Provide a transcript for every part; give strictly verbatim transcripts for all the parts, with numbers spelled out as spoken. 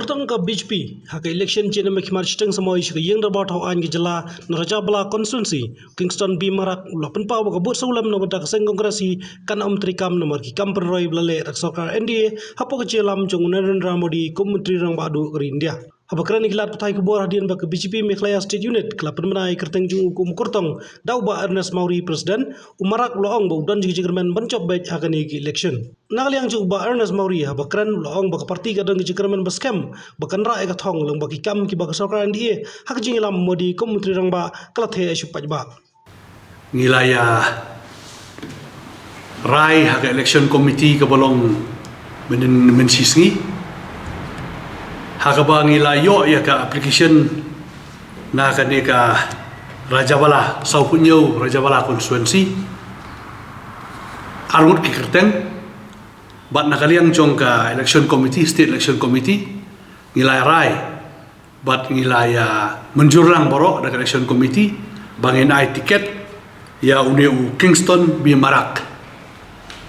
Tang ka B J P ha ka election jin na March shiteng samoi sha ka ïing dorbar thaw aiñ ka jylla na Rajabala constituency, Kingston B Marak u la pynpaw ba ka vote sawlem na bynta ka seng Congress hi kan ym treikam namar ki kam pynroi ba la leh da ka sorkar N D A hapoh ka jingïalam jong u Narendra Modi kum u Myntri Rangbah duh ka ri India. Haba kren ha ki lad pathai khubor hadien ba ka B J P Meghalaya State Unit ka la pynbna ïa ka kyrteng jong u kum u kyrtong da u Bah Ernest Mawrie, President, u Marak u la ong ba u don jingkyrmen ban jop beit ha kane ka election. Na ka liang jong u Bah Ernest Mawrie, haba kren u la ong ba ka party ka don ka jingkyrmen ba skhem ba kan rah ïa ka thong lyngba ki kam kiba ka sorkar N D A ha ka jingïalam Modi kum u Myntri Rangbah ka la theh shu paidbah. Ngi la ïa rai ha ka election committee kaba long mynnin mynshisngi, ha kaba ngi la ïoh ïa ka application na kane ka Rajabala, sawphew hynñiew Rajabala constituency, arngut ki kyrteng. Bad na ka liang jong ka election committee, state election committee, ngi la rai bad ngi la ïa mynjur lang baroh da ka election committee ba ngin ai tiket ïa une u Kingston B Marak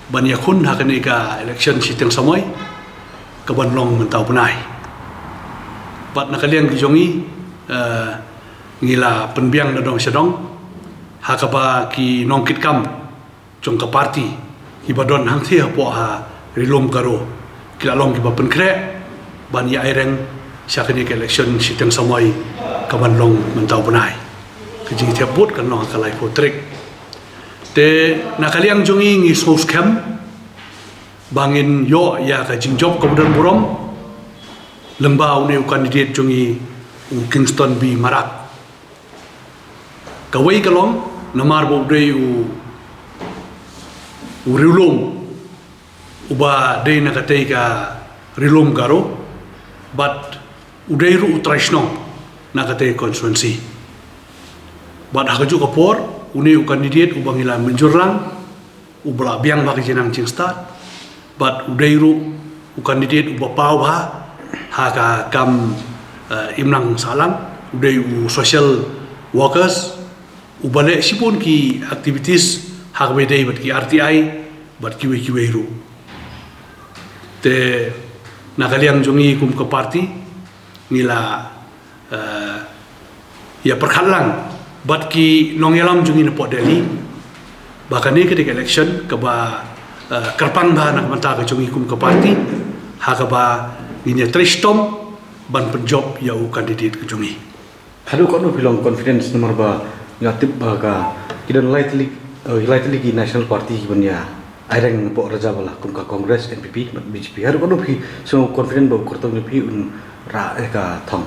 ban ïakhun ha kane ka election shiteng samoi kaban long mynta u bnai. Bad na ka liang ki jong ngi, eh, ngi la pynbiang na dong sha dong ha kaba ki nongkitkam jong ka party kiba don hangthie hapoh ha Ri Lum Garo ki la long kiba pynkhreh ban ïa aireng sha kane ka election shiteng samoi kaban long mynta u bnai. Ka jingthep vote kan long ha ka laiphew tarik. Te na ka liang jong ngi, ngi sngewskhem ba ngin ïoh ïa ka jingjop kaba don burom lyngba une u candidate jong ngi, u Kingston B Marak. Kawei ka long namar ba u dei u, u riewlum uba dei na katei ka Ri Lum Garo bad u dei ruh u trai shnong na katei constituency. Bad ha kajuh ka por une u candidate uba ngi la mynjur lang, uba la biang bha ka jingnang jingstad, bad u dei ruh u candidate uba paw bha ha ka kam, eh, imlang sahlang, u dei u social workers, uba leh shibun ki activities ha kaba ïadei bad ki R T I bad kiwei kiwei ruh. Te na ka liang jong ngi kum ka party ngi la, eh, ïa pyrkhat lang bad ki nongïalam jong ngi napoh Delhi ba kane ka dei ka election kaba, eh, kyrpang bha na ka bynta ka jong ngi kum ka party, ha kaba ngin ïa trei shitom ban pynjop ïa u candidate ka jong ngi. Haduh katno phi long confidence namar ba nga tip ba ka ki don lai tylli, eh, lai tylli ki national party kiban ïa aireng napoh Rajabala kum ka Congress, N P P bad B J P. Haduh katno phi sngew confident ba u kyrtong jong phi un rah ïa ka thong?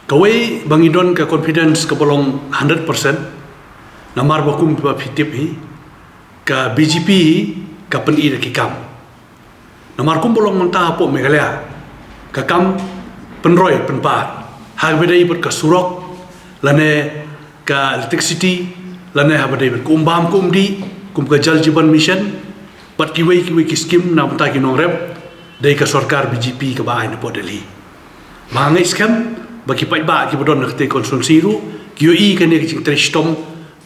Kawei ba ngi don ka confidence kaba long hundred percent namar ba kum ba phi tip hi, ka B J P ka pyni da ki kam. Namar kumba long mynta hapoh Meghalaya ka kam pynroi pynpar ha kaba ïadei bad ka surok lane ka electricity lane ha kaba ïadei bad ka um bam ka um dih kum ka Jal Jeevan Mission bad kiwei kiwei ki skim na bynta ki nongrep dei ka sorkar B J P kaba ai napoh Delhi. Ba nga ngeit skhem ba ki paidbah kiba don na katei constituency ruh ki ïohi kane ka jingtrei shitom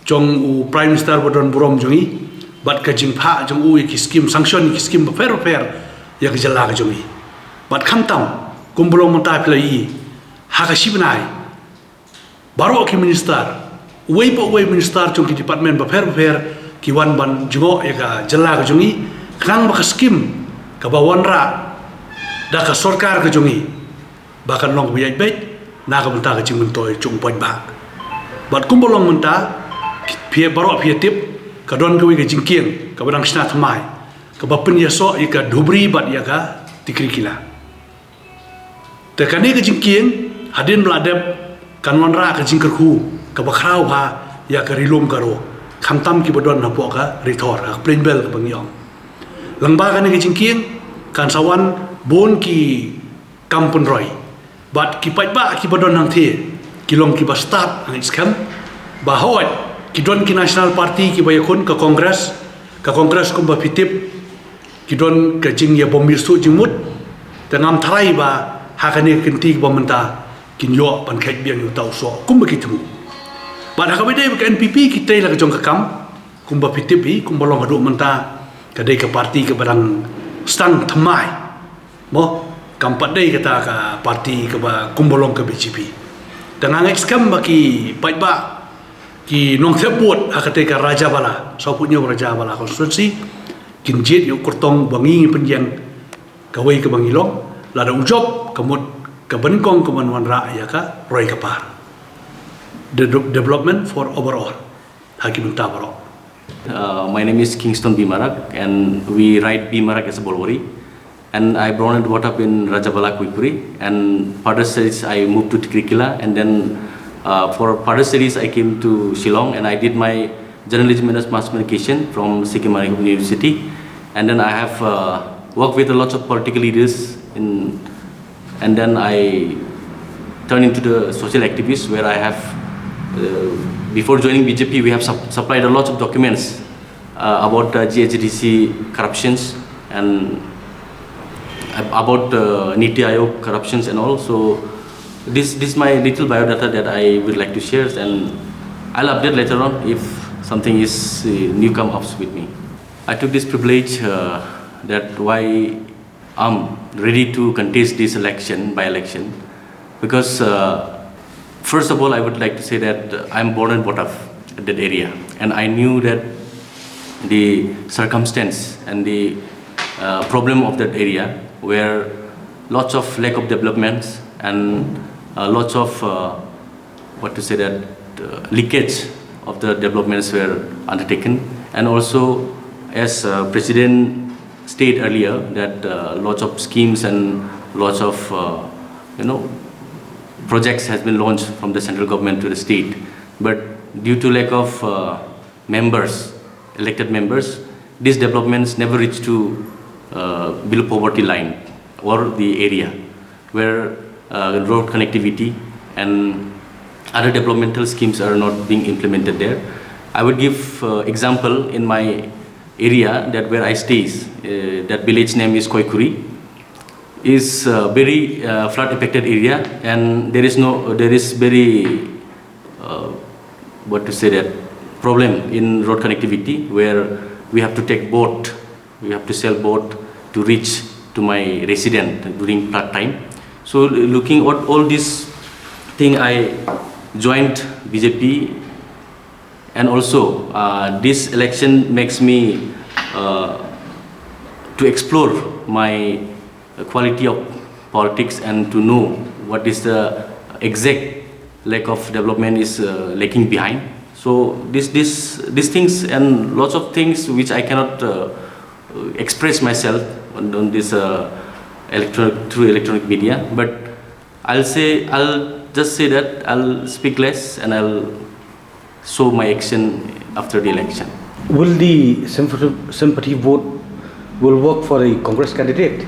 jong u Prime Minister ba don burom jong ngi bad ka jingphah jong u ïa ki skim, sanction ïa ki skim bapher bapher ïa ka jylla ka jong ngi. Bad khamtam kumba long mynta phi la ïohi ha ka shi bnai baroh ki minister, uwei pa uwei minister jong ki department bapher bapher ki wan ban jngoh ïa ka jylla ka jong ngi khnang ba ka skim kaba wanrah da ka sorkar ka jong ngi ba kan long kaba ïaid beit na ka bynta ka jingmyntoi jong u paidbah. Bad kumba long mynta phi baroh phi ïa tip ka don kawei ka jingkieng kaba dang shna thymmai kaba pynïasoh ïa ka Dhubri bad ïa ka Tikrikilla. Te kane ka jingkieng hadien ba la dep kan wanrah ka jingkyrkhu kaba khraw bha ïa ka Ri Lum Garo khamtam kiba don hapoh ka Ri Thor, ha ka Plain Belt kaba ngi ong. Lyngba kane ka jingkieng kan sa wan bun ki kam pynroi bad ki paidbah kiba don hangthie ki long kiba stad, nga ngeit skhem ba hooid ki don ki national party kiba ïakhun, ka Congress, ka Congress kumba phi tip ki don ka jingïabym mih suh jingmut. Te ngam tharai ba ha kane ka kynti kaba mynta kin ïoh ban kheit biang ïa uta u soh kumba ki thmu. Bad ha kaba ïadei bad ka N P P ki trei la ka jong ka kam kumba phi tip hi, kumba long haduh mynta ka dei ka party kaba dang sdang thymmai, mo, Kam pat dei kata ka parti kaba kumba long ka B J P. Te nga ngeit skhem ba ki paidbah ki nongthep vote ha kata ka Rajabala, sawphew hynñiew Rajabala constituency, kin jied ïa u kyrtong ba ngi ngi pynjeng kawei kaba ngi long, lada u jop ka mut ka ban kong ka ban wanrah ïa ka roi ka par. The de- development for overall. Ha ki bynta baroh. Uh, my name is Kingston B Marak, and we write B Marak as a Bolwari. And I born and brought up in Rajabala, Kuikuri. And further studies, I moved to Tikrikilla, and then uh, for further studies, I came to Shillong, and I did my journalism and mass communication from Sikkim Manipur University. And then I have uh, worked with a lot of political leaders in and then I turned into the social activist where I have, uh, before joining B J P, we have sup- supplied a lot of documents uh, about uh, G H D C corruptions and ab- about uh, Niti Aayog corruptions and all. So this this is my little biodata that I would like to share, and I'll update later on if something is uh, new come ups with me. I took this privilege uh, that why I'm ready to contest this election, by election, because uh, first of all, I would like to say that uh, I'm born and brought up at that area, and I knew that the circumstance and the uh, problem of that area where lots of lack of developments and uh, lots of uh, what to say that uh, leakage of the developments were undertaken, and also as uh, President stated earlier that uh, lots of schemes and lots of uh, you know projects has been launched from the central government to the state, but due to lack of uh, members, elected members, these developments never reach to uh, below poverty line or the area where uh, road connectivity and other developmental schemes are not being implemented there. I would give uh, example in my area that where I stay, uh, that village name is Koikuri, is uh, very uh, flood affected area, and there is no there is very uh, what to say that problem in road connectivity where we have to take boat, we have to sail boat to reach to my resident during flood time. So looking at all this thing, I joined B J P, and also uh, this election makes me uh, to explore my quality of politics and to know what is the exact lack of development is uh, lagging behind. So this this these things and lots of things which I cannot uh, express myself on, on this uh, electronic through electronic media. But I'll say I'll just say that I'll speak less and I'll show my action after the election. Will the sympathy, sympathy vote will work for a Congress candidate?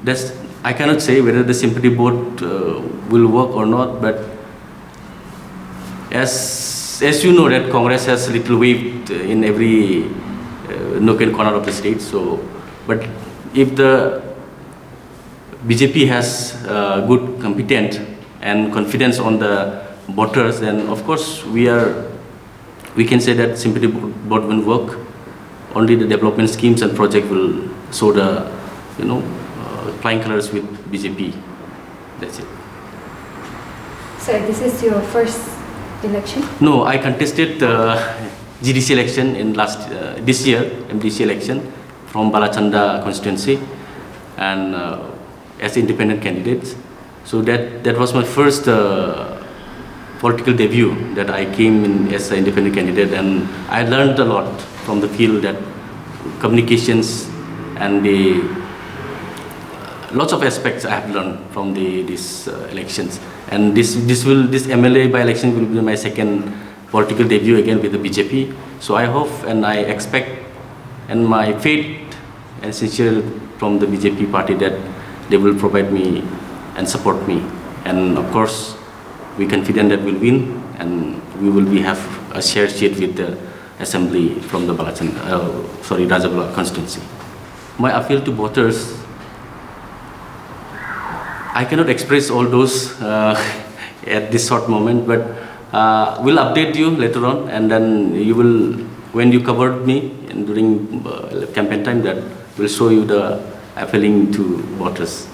That's I cannot say whether the sympathy vote uh, will work or not, but as as you know that Congress has little weight in every uh, nook and corner of the state. So, but if the B J P has uh, good competent and confidence on the voters, then of course we are we can say that sympathy vote won't work. Only the development schemes and project will show the you know uh, flying colors with B J P. That's it. So this is your first election? No, I contested uh, G D C election in last uh, this year, M D C election from Balachanda constituency, and uh, as independent candidate. So that that was my first uh, political debut that I came in as an independent candidate, and I learned a lot from the field that communications and the lots of aspects I have learned from the these uh, elections. And this this will this M L A by election will be my second political debut again with the B J P. So I hope and I expect and my faith and sincere from the B J P party that they will provide me and support me. And of course, we confident that we'll win and we will be have a share seat with the assembly from the Balachan, uh, sorry, Rajabala constituency. My appeal to voters, I cannot express all those uh, at this short moment, but uh, we'll update you later on, and then you will, when you covered me and during uh, campaign time, that will show you the appealing to voters.